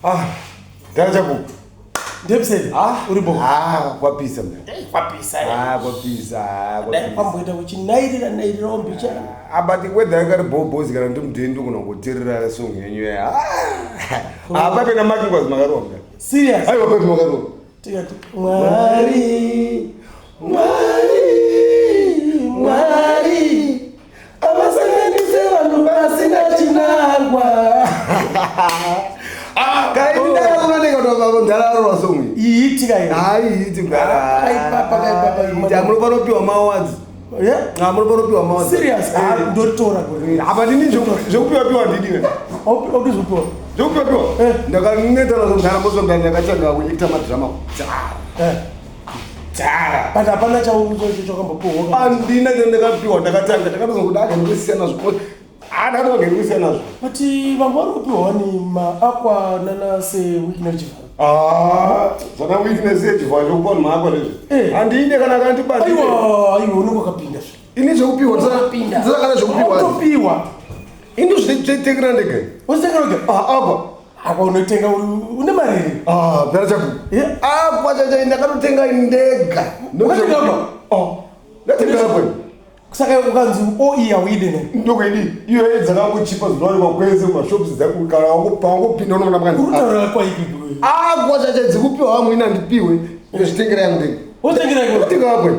Ah, ndara chakupa. Ndepseni. Ah, uri bo. Ah, kwapisa mna. Eh, kwapisa. Ah, kwapisa. Ah, Dai kwamboita uchinairira nairira mbichana. Ah, but weather yakari bho kana ndi mudheni ndogona kungoteerera song yenyu ya. Ah, ah pape na Mark Ngwazi makaronga. Serious. Aiwa pape makaronga. Tikati Mwari Mwari Mwari avasanganise vanhu vasina chinangwa. Ah, kai ndakaona kuti ndararwa song iyi. Iitika iyi. Hayi iiti mdara. Kaipapa kaipapa. Ita munofanira kupiwa maawards. Yeah? Ah, munofanira kupiwa maawards. Serious? Ah, ndotora gore. Apa ndini zvekupiwa piwa ndini. Autozopiwa. Zvekupiwa piwa. Eh. Ndakaneta nazvo mdara mbozo mdara ndakatanga kuita madrama. Eh. Dzara. But hapana chawakambopiwa. Andina chandakapiwa ndakatanga ndakatozokuda aga ndikusiyana nazvo. Ah, ndakatozokuda ndikusiyana nazvo. But vamwe vari kupiwa wani maakwa nana seWicknell Chivayo. Ah, zvana Wicknell yeChivayo zvekupa vanhu maakwa nezvi. Eh. Handine kana kandibatire. Aiwa, aiwa unenge wakapinda. Ini zvekupiwa Wakapinda. ndisakana zvekupiwa. Utopiwa. Ini zvitengera ndega. Uzitengera wega? Ah, apa. Apa unotenga une mari here? Ah, bhera chako. Yeah. Apa chacha ndakatotenga ndega. Wakatenga apa? Oh. Ndatenga apa. Saka ukanzi OE hauide ne? Ndokuidi. Iyo dzakangochipa dzinowanikwa kwese kumashops dzaku kana wangopinda unoona makanzi. Uri kutaura kwaipi? Apa chacha dzikupiwa vamwe ini handipiwe. Ndozvitengera yangu ndega. Wotengera yako? Ndotenga apa.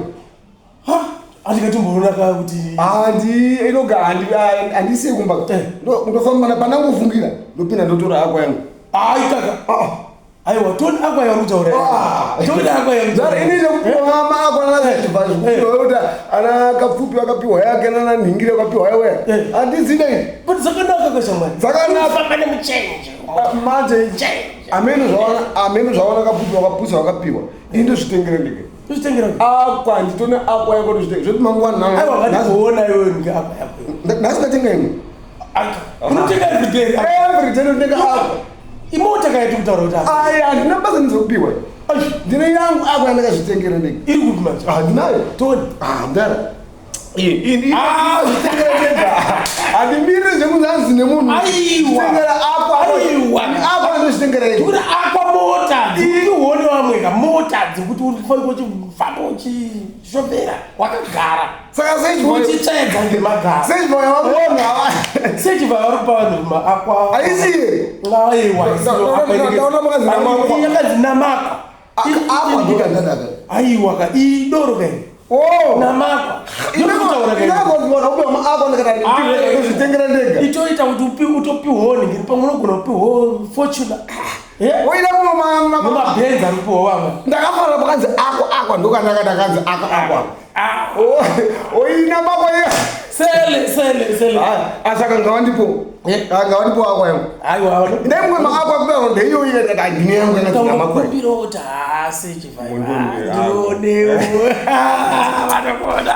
Ha, andikatomboona ka kuti Handi inoga handi handisiye kumba. Eh. Ndofamba pandangofungira ndopinda ndotora akwa yangu. Aitaka. Ah. Aiwa, toni akwa yauri kutaura. Ah. Toni akwa yauri Zara kutaura. ini zvekupiwa maakwa nana zvekupiwa kuti ana kapfupi akapiwa yake nana nhingiri akapiwa yawe. Eh. Handizida ini. But dzakanaka kashamwari. Dzakanaka. Famba nemuchenje. Ah, Manje ameno zvawana ameno zvawana kapfupi wakapusa wakapiwa. Ini ndozvitengera ndega. Uzvitengera. Akwa nditone akwa yako ndozvitengera. Zvoti mangwana Aiwa, ngatikuona iwewe ndinge akwa yako. Nhasi ndatenga imwe. Aka. Unotenga every day. Every day ndotenga akwa. Imota kaiti kutaura kuti akwa. Ai handina basa nezvekupiwa. Ndine yangu akwa yandakazvitengera ndega. Iri kupi manje? Handinayo. Toni. Ah, ndara. Zvitengera ndega. Handimirire zvekunzi hanzi nemunhu. Aiwa. Zvitengera akwa. Aiwa. Akwa ndozvitengera ndega. Kuti akwa mota dzekuti uone vamwe ka mota dzekuti uri kufanira uchifamba uchishofera wakagara. Saka sechibhoyi. Uchitsvedza ngemagara. Sechibhoyi wakuona. Sechibhoyi vari kupa vanhu maakwa. Haisiye. Aiwa. Ndaona makanzi namakwa. Yakanzi namakwa. Akwa ndikandadaka. Aiwa ka idoro ka iri. Oh. Namakwa. Ndokutaura ka iri. Akwa ndikati ndozvitengera ndega. Itoita kuti upi utopiwawo ningiri pamwe unogona kupiwawo Fortuner. Eh? Oida kumama. Nemabhenzi ari kupiwawo vamwe. Ndakafanira pakanzi akwa akwa ndokandaka ndakanzi akwa akwa. Ah. Oina makwa iya. Sele sele sele. Asaka ngawandipo. Eh. Ngawandipo akwa yangu. Aiwa. Ndemwe maakwa kudaro ndeiyo iya ndati ndine yangu yakanzi namakwa. Kumbira kuti haasi Chivayo. Mundu Ndionewo. Vanogona.